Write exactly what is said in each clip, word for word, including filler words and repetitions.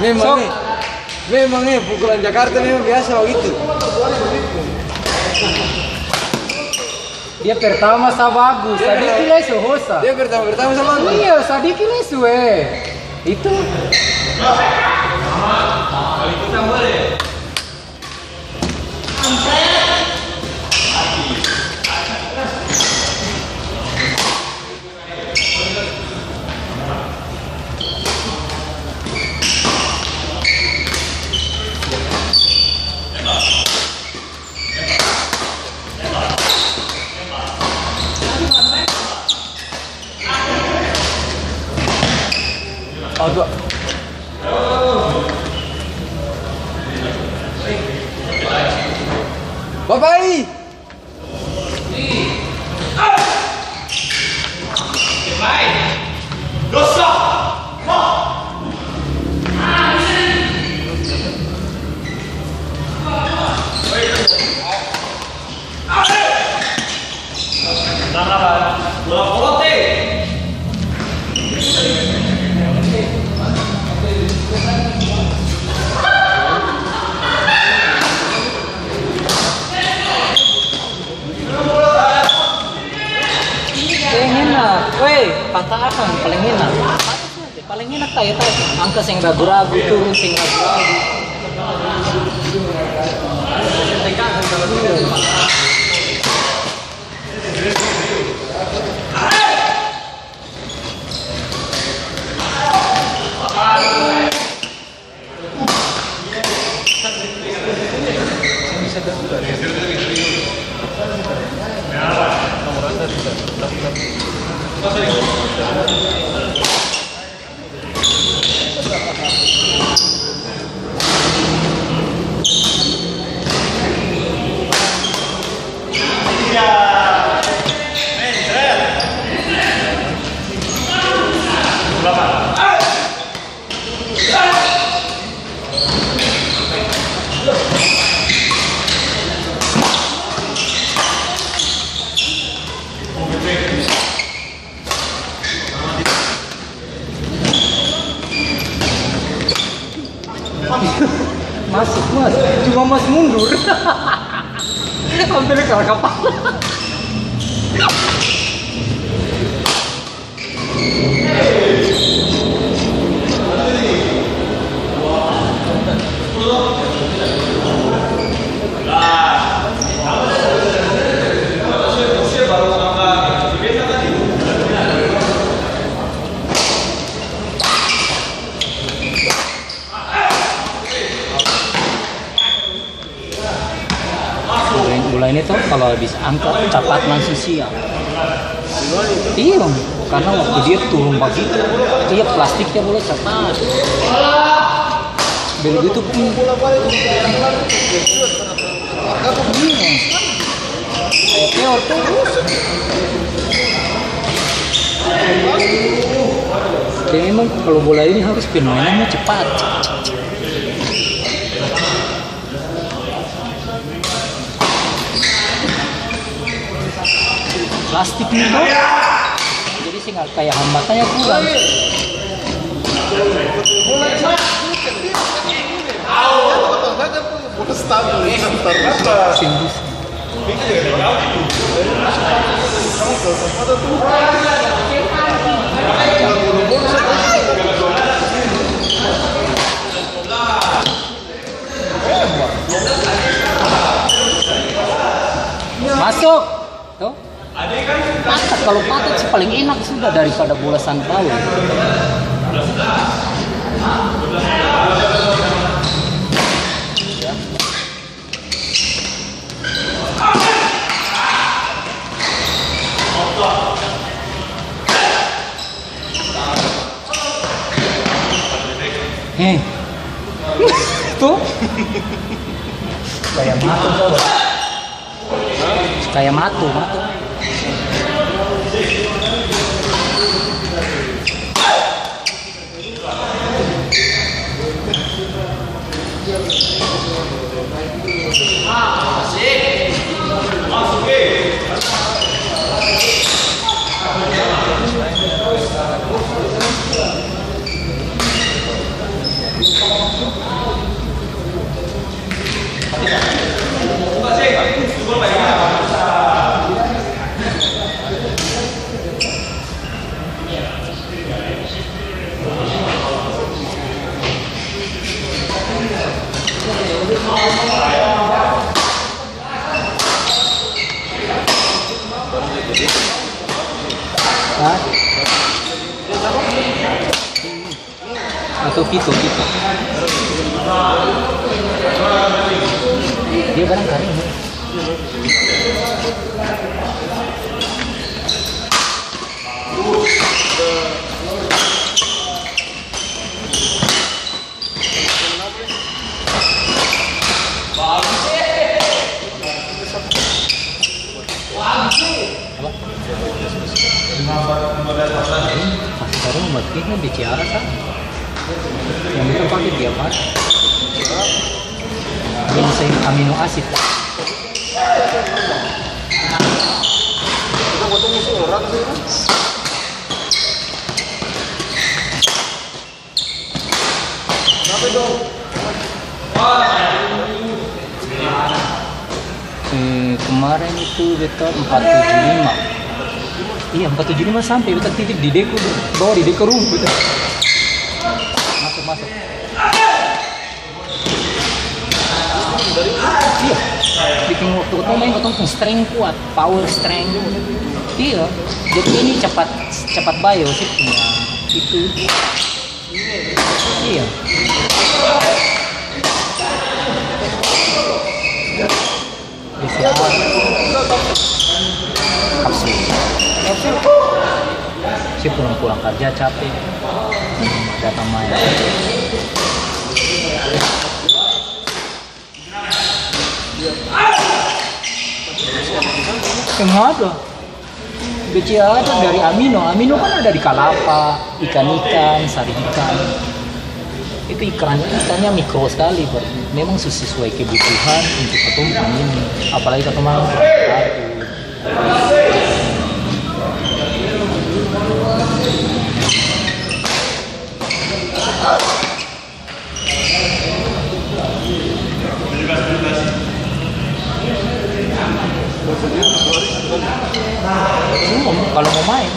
Memang, eh, memang, eh, pukulan Jakarta memang biasa bagitu. Dia pertama sa bagus, sadiki lai su hosa. Dia pertama-pertama sa bagus. Iya, sadiki lai su, eh. Itu. Aduh. Bapak i. Paling enak. Weh, patah akang paling enak. Paling enak taya, taya. Angka seng ragu-ragu, turun seng ragu-ragu. Masuk, Mas. Cuma Mas mundur. Hampir kena kapal. Bola ini tuh kalau habis angkat, capat langsung siap. Iya, karena waktu dia turun begitu, iya, plastiknya boleh capat. Begitu pun. Iya. Kayak teor terus. Ya, memang kalau bola ini harus permainannya cepat. Plastik nih, bro. Jadi sehingga kayak hambatannya kurang. Sindus. Masuk. Tuh. Patah, kalau patah sih paling enak sudah daripada bola sanpau. Heh. Tuh. Kayak matu tuh. Kayak matu, matu. Atau Vito, Vito. Dia barang karing. Apa? Masih baru buat kita bicara, sa. Yang bisa pakai tiap hari. Ginseng amino asid. Eh, kemarin itu beta empat tujuh lima. Iya, empat tujuh lima sampe beta titip di Deko, bawa di Deko rumah beta. Masuk, masuk. Iya. Biking waktu katong main, katong pung strength kuat, power strength. Iya. Jadi ini cepat, cepat bae, wasit punya itu. Iya. Bisa. Kapsul. Kapsul. Si pulang-pulang karja cape. Hmm, datang main. Yang ada. B C A A itu dari amino. Amino kan ada di kalapa, ikan-ikan, sari ikan. Itu ikan, ikannya mikro sekali, berarti memang sesuai kebutuhan untuk katong pung ini. Apalagi katong makan. Kalau mau main,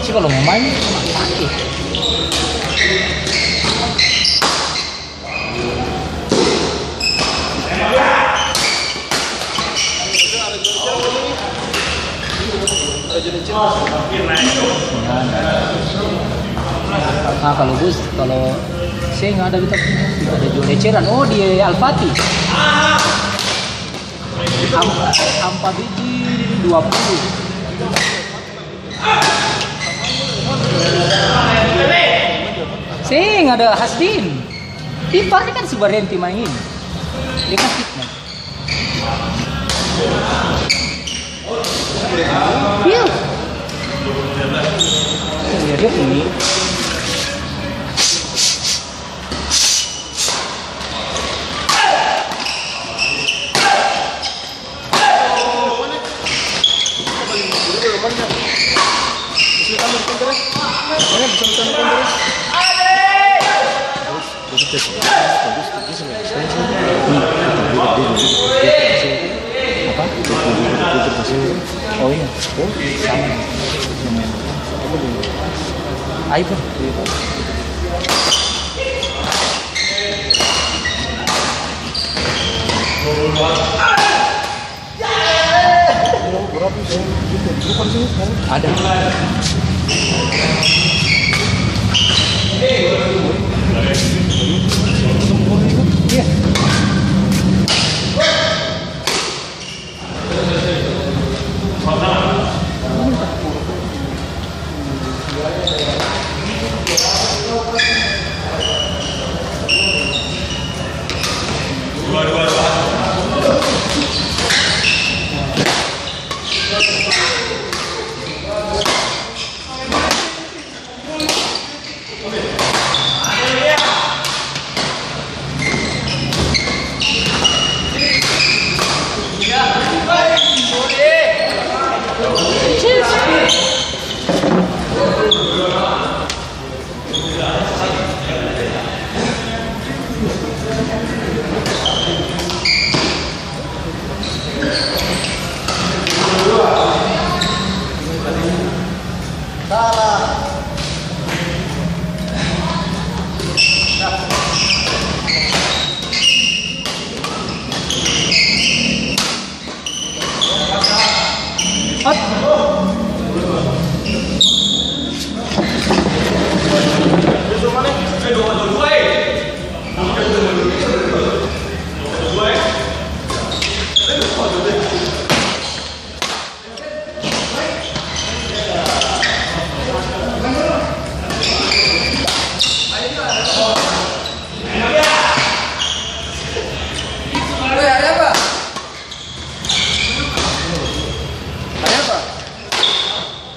sih kalau mau main, pake. Nah, kalau bus, kalau seng ada, kita, kita ada jual eceran. Oh, di Alfati. Am-, ampa biji dua puluh. Seng ada Hasdin. Ipar ni kan su barenti maeng ini. Dia kan fitnah. Iya. Iya, dia ini. Apa? Oh iya. Oh, sama. Ayo, Bro. Ada. Iya.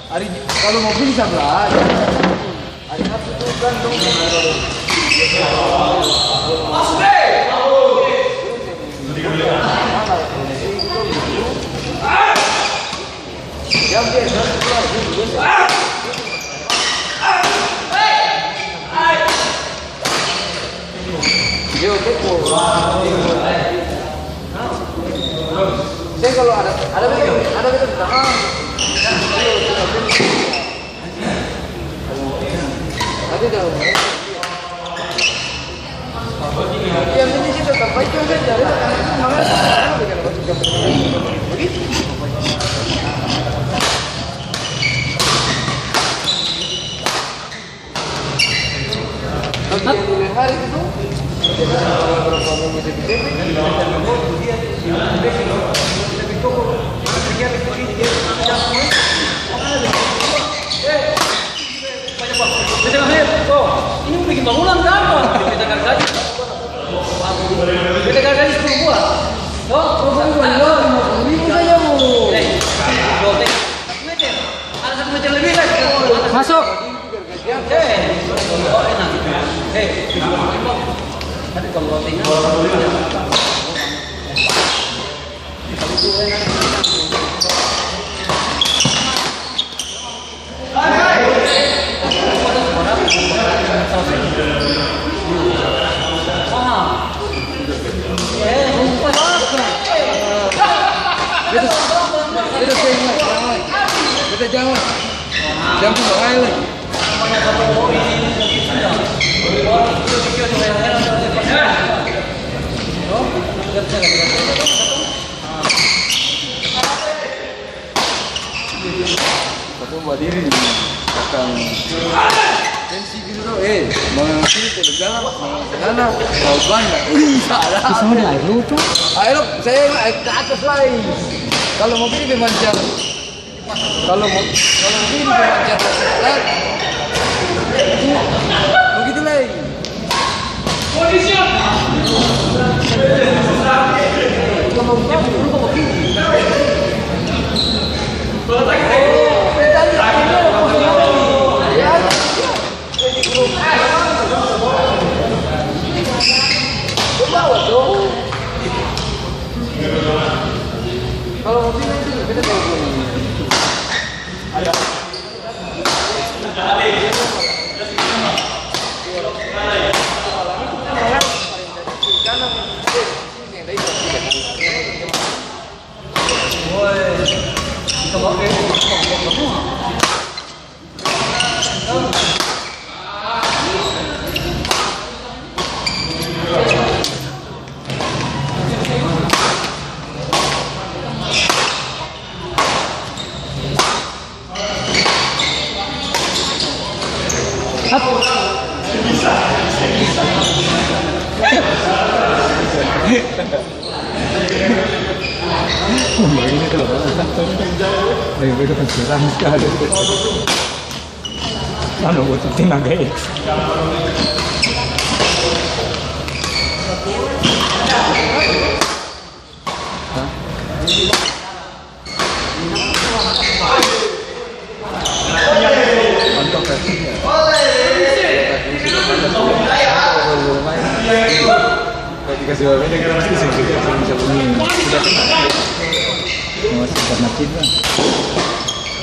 Ari, kalo mo pigi sabla, ari Sabtu tu kan dong. Seng, kalo ada, ada beta, ada beta di tamang. Nanti jangan. Yang penting kita terbaik kan saja. Begitu. Ini bikin bangunan ka apa? Beta gaji. Beta gaji sepuluh bulan. Toh? Sepuluh bulan, lima puluh ribu saja, Bu. Eh, dua meter. Satu meter. Ada satu meter lebih lagi. Masuk. Beta, beta seng lai, jang lai. Beta jang lai. Jang pung bahaya lai. Katong badiri di belakang pensi gitu to, eh, mangang kiri tolong jalan, mangang kanana, mau Belanda. Wih, salah. Itu sama dengan air lupa. Ayo, saya ke atas lai. Kalau mau gini memang jalan. Kalau mau, kalau mau gini memang jalan. Begitu lai. Anu, butuh tenaga ekstra.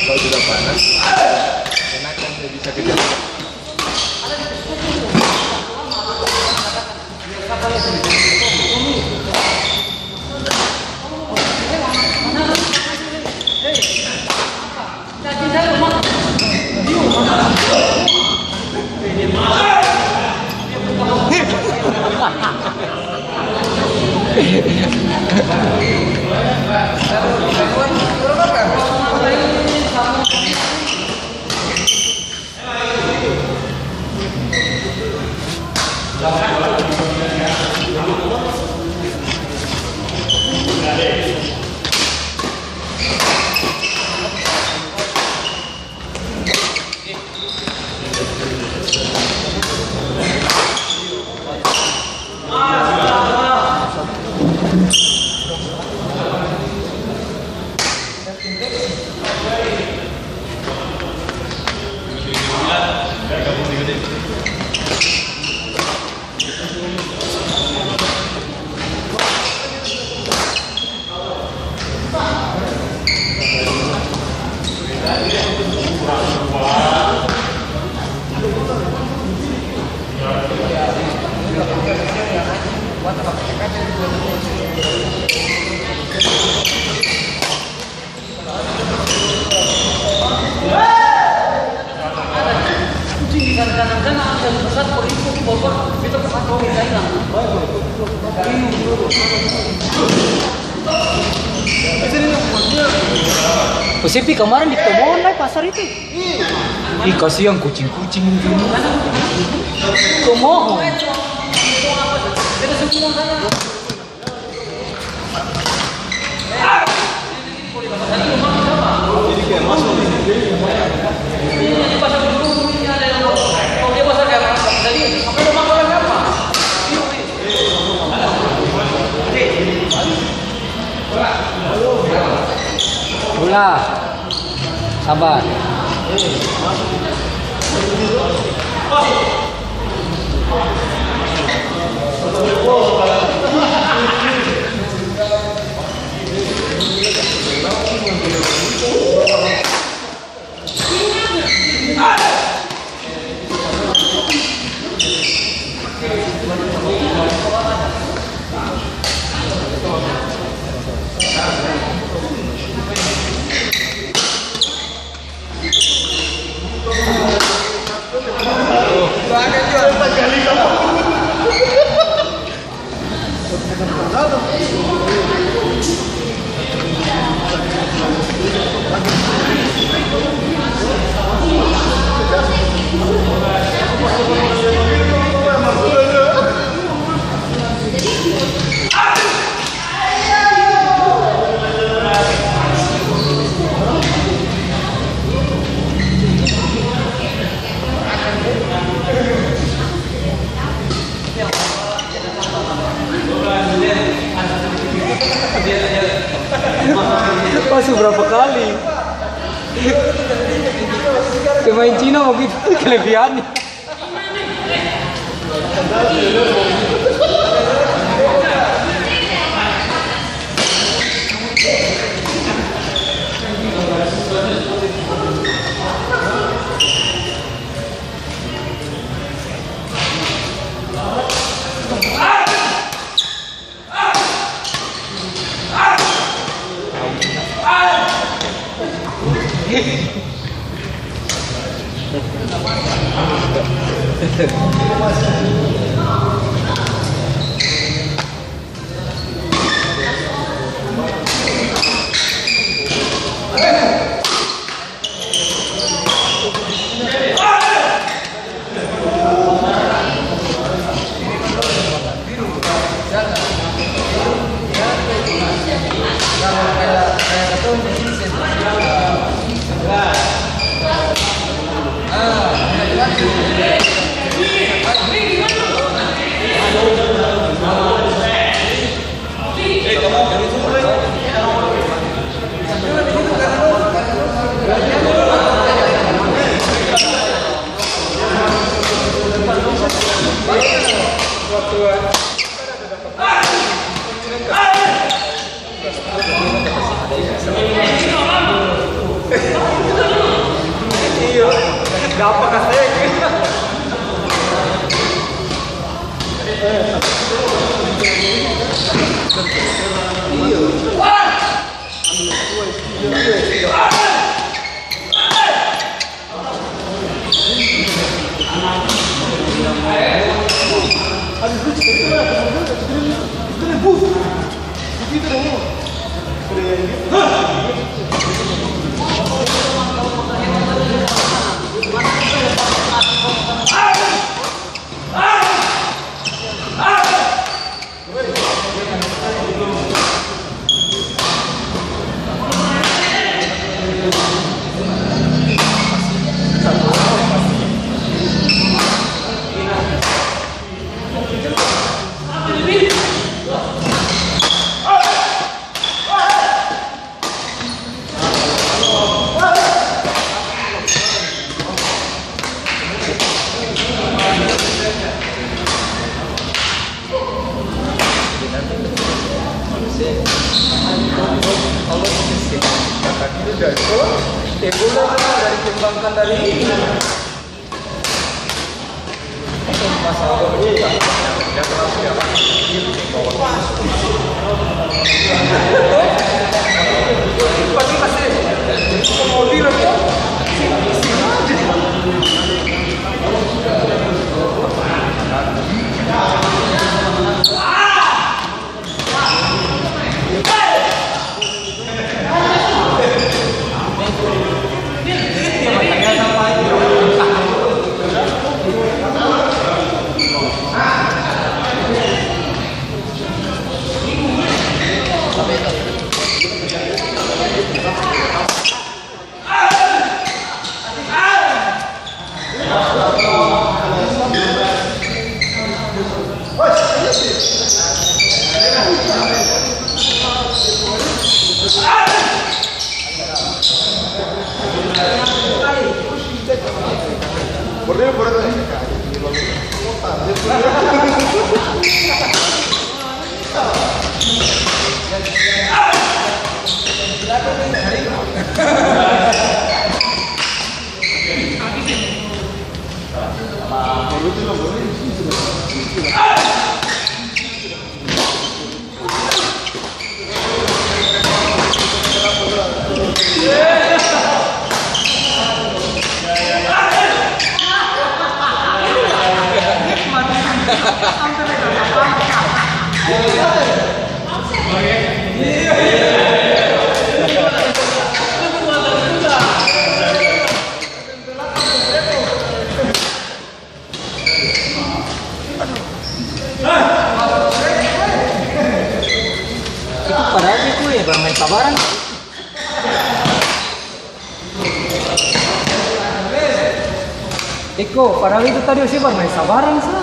Kalau sudah panas, enakan dia bisa kejar. Ose pi kamarin di Tomohon lai pasar itu. Ih, kasiang kucing-kucing itu. Tomohon. Bola. Sabar. Masuk berapa kali? Pemain Cina begitu kelebihannya. Iyo, dapa kaseng. Boleh, boleh, dari kembangkan dari ini. Padahal itu ya, barmaeng sabarang. Eko, padahal itu tadi ose barmaeng sabarang sa.